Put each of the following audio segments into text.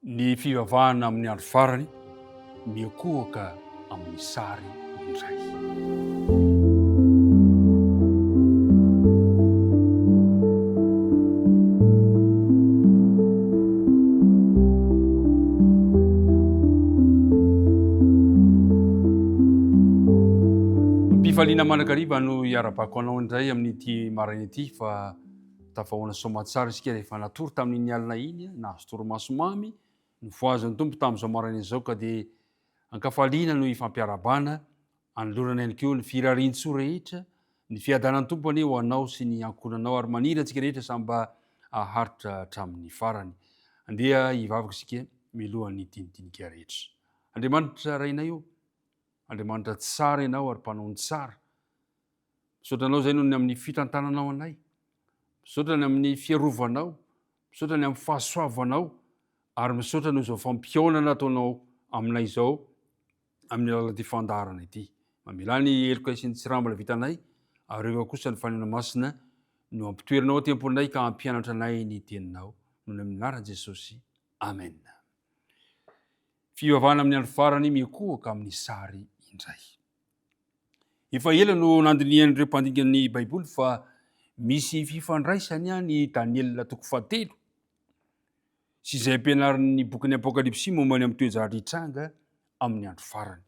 Ny fivavahana amin'ny andro farany miankohoka amin'ny sary indray. Am-pifaliana mandrakariva no iarabako anao indray amin'ity maraina ity fa Tafahoana soamatsara isika rehefa natory tamin'iny alina iny, nahazo torimaso mamy, nofohazan'ny Tompo tamin'izao maraina izao ka dia ankafaliana no ifampiarahabana, anolorana ihany koa ny firarian-tsoa rehetra, ny fiadanan'ny Tompo anie ho anao sy ny ankohonanao ary maniry antsika rehetra samy mba haharitra hatramin'ny farany. Andeha hivavaka isika milohan'ny dinidinika rehetra. Andriamanitra Rainay o, Andriamanitra tsara Ianao ary mpanao ny tsara. Misaotra Anao izay noho ny amin'ny fitantananao anay. Misaotra ny amin'ny fiarovanao. Misaotra ny amin'ny fahasoavanao. Ary misaotra noho izao fampihaonana ataonao aminay izao amin'ny alalan'ity fandaharana ity. Mamelà ny heloka sy ny tsirambina vitanay ary eo kosa ny Fanahy Masina no ampitoeranao aty am-ponay ka hampianatra anay ny teninao. Noho ny amin'ny anaran'i Jesosy. Amen. Fivavahana amin'ny andro farany mikohoka amin'ny sary indray. Efa ela no nandinihan'ireo mpandinga ny Baiboly fa misy fifandraisany ny Daniela toko fahatelo sy izay ampianarin'ny bokin'ny Apokalypsy momba ny amin'ny toe-javatra hitranga amin'ny andro farany.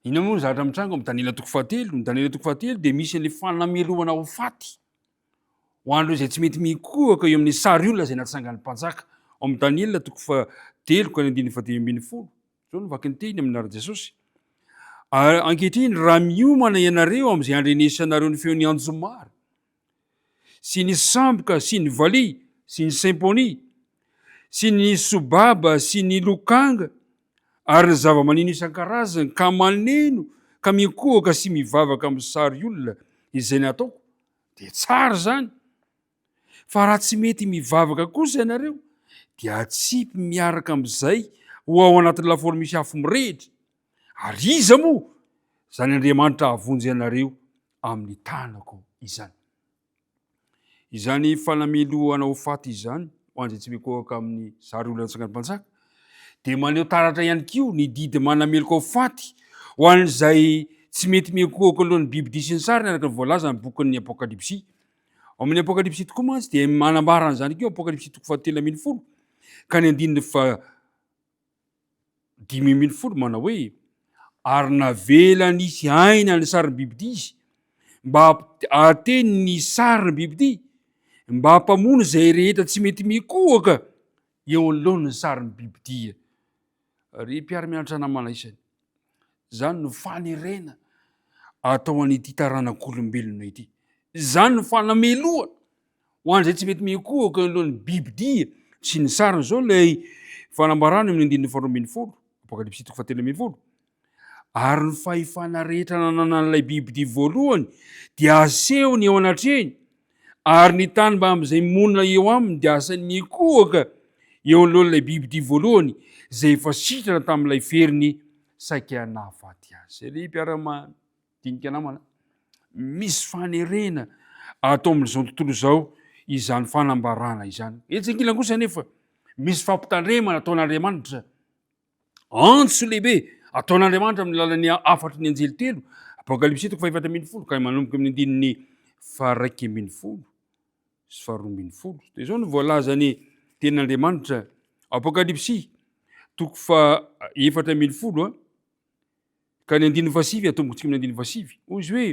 Inona moa ny zavatra mitranga amin'ny Daniela toko fahatelo? Ny Daniela toko fahatelo dia misy ny fanamelohana ho faty ho an'ireo izay tsy mety mikohaka eo amin'ny sary olona izay natsangan'ny mpanjaka. Ao amin'ny Daniela toko fahatelo ka ny andininy faha-15. Izao no vaky ny teny amin'ny anaran'i Jesosy. Ary ankehitriny raha miomana ianareo amin'izay handrenesanareo ny feon'ny anjomara sy ny samboka sy ny valiha sy ny symphony sy ny sobaba sy ny lokanga ary ny zava-maneno isan-karazany ka maneno ka mikohaka sy mivavaka amin'ny sary olona izay nataoko dia tsara izany. Fa raha tsy mety mivavaka kosa ianareo dia atsipy miaraka amin'izay ho ao anatin'ny lafaoro misy afo mirehitra. Ary iza moa izany Andriamanitra hahavonjy anareo amin'ny tanako izany? Izany fanamelohana ho faty izany ho an'izay tsy mikohaka amin'ny sary olona natsangan'ny mpanjaka dia maneho taratra ihany koa ny didy manameloka ho faty ho an'izay tsy mety mikohaka alohan'ny bibidia sy ny sariny araka ny voalazan'ny bokin'ny Apokalypsy. Ao amin'ny Apokalypsy tokoa mantsy dia manambara an'izany koa Apokalypsy toko fahatelo ambin'ny folo ka ny andininy fa 15 manao hoe ary navela nisy aina ny sarin'ny bibidia izy mba hahateny ny sarin'ny bibidia mba hampamono izay rehetra tsy mety mikohaka eo anoloan'ny sarin'ny bibidia. Ry mpiara-mianatra namana isany, izany no fanerena atao an'ity taranak'olombelona ity. Izany no fanamelohana ho an'izay tsy mety mikohaka eo anoloan'ny bibidia sy ny sariny. Izao ilay fanambarana amin'ny andininy faharoa ambin'ny folo, Apokalypsy toko fahatelo ambin'ny folo. Ary ny fahefana rehetra nananan'ilay bibidia voalohany dia asehony eo anatrehiny, ary ny tany mba amin'izay monina eo aminy dia asainy mikohaka eo anoloan'ilay bibidia voalohany izay efa sitrana tamin'ilay feriny saika nahafaty azy. Ry mpiara-madinika namana, misy fanerena atao amin'izao tontolo izao izany fanambarana izany. Etsy ankilany kosa anefa, misy fampitandremana ataon'Andriamanitra Antso lehibe ataon'Andriamanitra amin'ny alalan'ny hafatry ny anjely telo, Apokalypsy toko fahefatra ambin'ny folo ka manomboka amin'ny andininy faharaika ambin'ny folo sy faharoa ambin'ny folo. Dia izao no voalazan'ny tenin'Andriamanitra, Apokalypsy toko fahaefatra ambin'ny folo ka ny andininy fahasivy, atombokontsika amin'ny andininy fahasivy. Hoy izy hoe,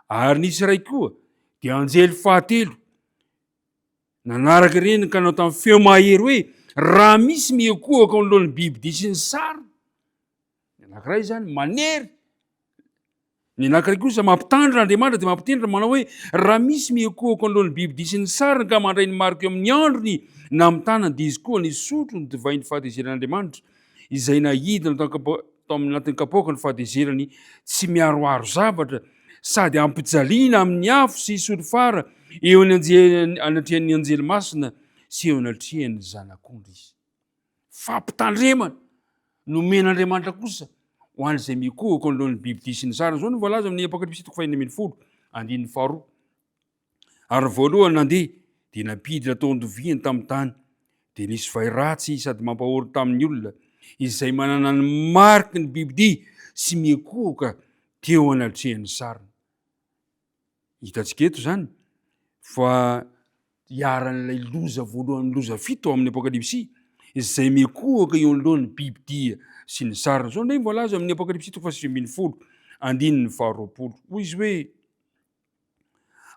ary nisy iray koa dia anjely fahatelo Nanaraka ireny ka nanao tamin'ny feo mahery hoe, Raha misy mihoakohoka ao anoloan'ny bibidia sy ny sariny, ny anankiray izany manery, ny anankiray kosa mampitandrina, Andriamanitra dia mampitendrina manao hoe, Raha misy mihoakohoka anoloan'ny bibidia sy ny sariny ka mandray ny marika eo amin'ny androny na amin'ny tanany, dia izy koa nisotro ny divain'ny fahatezeran'Andriamanitra, izay naidina tao tao anatin'ny kapoaka ny fahatezerany tsy miharoharo zavatra sady ampijaliana amin'ny afo sy solifara eo anatrehan'ny anjely masina sy eo anatrehan'ny zanak'ondry izy. Fampitandremana nomen'Andriamanitra kosa ho an'izay mikohaka anoloan'ny bibidia sy ny sariny. Izao no voalaza amin'ny Apokalypsy toko fahenina ambin'ny folo andininy faharoa. Ary voalohany nandeha dia nampidina tao an-doviany tamin'ny tany. Dia nisy vay ratsy sady mampahory tamin'ny olona izay manana ny mariky ny bibidia sy miankohoka teo anatrehan'ny sariny. Hitantsika eto izany fa iharan'ilay loza voalohany loza fito ao amin'ny Apokalypsy izay mikohaka eo anoloan'ny bibidia sy ny sariny. Izao indray ny voalaza amin'ny Apokalypsy toko faha 19 andininy faharoapolo. Hoy izy hoe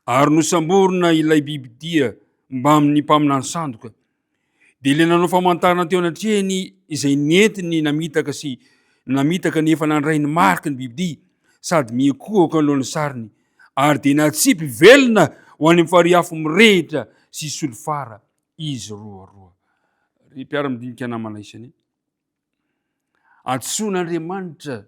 ary nosamborina ilay bibidia mbamin'ny mpaminany sandoka Dia ilay nanao famantarana teo anatrehany izay nentiny namitaka sy namitaka ny efa nandray ny mariky ny bibidia sady miankohoka anoloan'ny sariny ary dia natsipy velona ho any amin'ny farihy afo mirehitra sy solifara izy roaroa. Ry mpiara-midinika namana isany, antsoin'Andriamanitra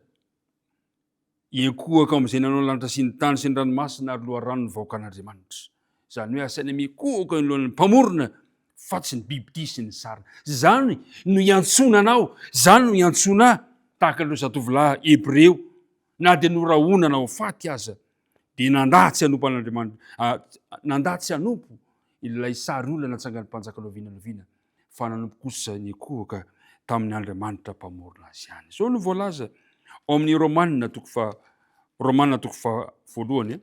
Hiankohoka amin'izay nanao ny lanitra sy ny tany sy ny ranomasina ary loharano ny vahoakan'Andriamanitra. Izany hoe asaina miankohoka eo anoloan'ny Mpamorona fa tsy ny bibidia sy ny sariny. Izany no iantsoana anao, izany no iantsoana ahy, tahaka ireo zatovolahy hebreo, na dia norahonana ho faty aza, dia nandà tsy hanompo an'Andriamanitra, nandà tsy hanompo ilay sary olona natsangan'ny mpanjaka lovina lovina. fa nanompo kosa nikohoka tamin'ny Andriamanitra Mpamorona azy ihany. Izao no voalaza ao amin'ny Romana toko fa Romana toko fa voalohany.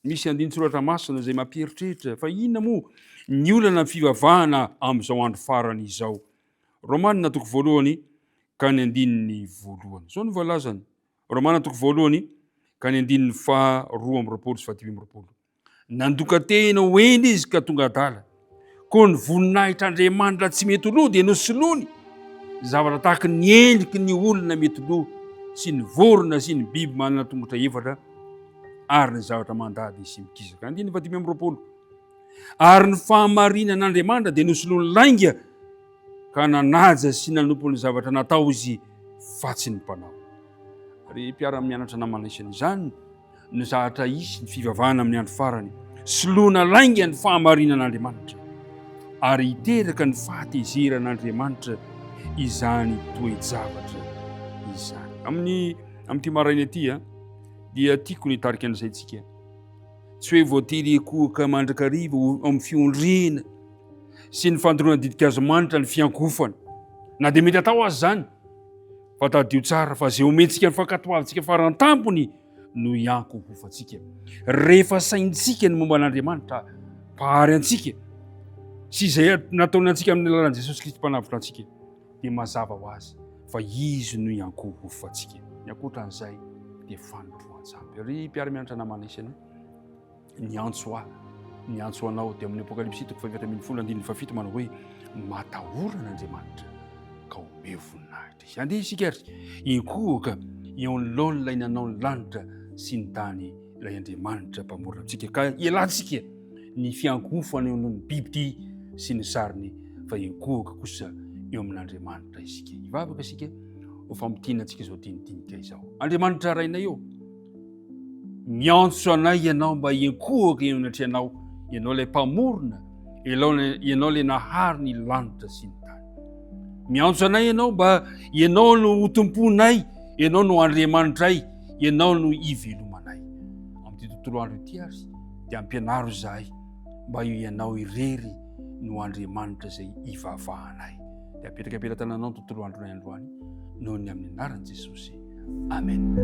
Misy andinin-tsoratra masina izay mampieritreritra fa inona moa ny olana amin'ny fivavahana amin'izao andro farany izao. Romana toko voalohany ka ny andininy voalohany. Izao no voalazany. Romana toko voalohany ka ny andininy faha 22 sy faha 25. Nandoka tena ho hendry izy ka tonga adala. Koa ny voninahitr'Andriamanitra tsy mety ho lo dia nosoloany zavatra tahaka ny endriky ny olona mety lo sy ny vorona sy ny biby manana tongotra efatra ary ny zavatra mandady sy mikisaka. Andininy faha 25. Ary ny fahamarinan'Andriamanitra dia nosoloany lainga ka nanaja sy nanompo ny zavatra natao izy fa tsy ny mpanao. Ry mpiara-mianatra namana isan'izany, ny zahatra hisy ny fivavahana amin'ny andro farany. Soloana lainga ny fahamarinan'Andriamanitra ary hiteraka ny fahatezeran'Andriamanitra izany toe-javatra izany. Amin'ny amin'ity maraina ity a dia tiako ny hitarika ny saintsika. Tsy hoe voatery hikohaka mandrakariva amin'ny fiondrena sy ny fandoroana ditin-kazo manitra ny fiankofana. Na dia mety atao aza izany, Fa tadidio tsara fa izay omentsika ny fankatoavintsika farantampony no hiankohofantsika. Rehefa saintsika ny momba an'Andriamanitra Mpahary antsika sy izay nataony antsika amin'ny alalan'i Jesosy Kristy Mpanavotra antsika, dia mazava ho azy fa Izy no hiankohofantsika. Ny ankoatran'izay dia fanompoan-tsampy. Ry mpiara-mianatra namana isany, Niantso ahy, niantso anao, dia amin'ny Apokalypsy toko faha 14 andininy fahafito manao hoe matahora an'Andriamanitra ka omeo voninahitra izy. Andeha isika ary hiankohoka eo anoloan'ilay nanao ny lanitra sy ny tany, ilay Andriamanitra mpamorona antsika, ka hialantsika ny fiankohofana eo anoloan'ny bibidia sy ny sariny, fa hiankohoka kosa eo amin'Andriamanitra isika. Hivavaka isika ho famintinana antsika izao dinidinika izao. Andriamanitra Rainay ô, Miantso anay Ianao mba hiankohoka eo anatrehanao, Ianao ilay Mpamorona, Ianao ilay nahary ny lanitra sy ny tany. Miantso anay Ianao mba Ianao no ho tomponay, Ianao no Andriamanitray, Ianao no ivelomanay. Amin'ity tontolo andro ity ary dia ampianaro izahay mba io Ianao irery no Andriamanitra izay ivavahanay. Dia apetraka am-pelatananao ny tontolo andronay androany noho ny amin'ny anaran'i Jesosy. Amen.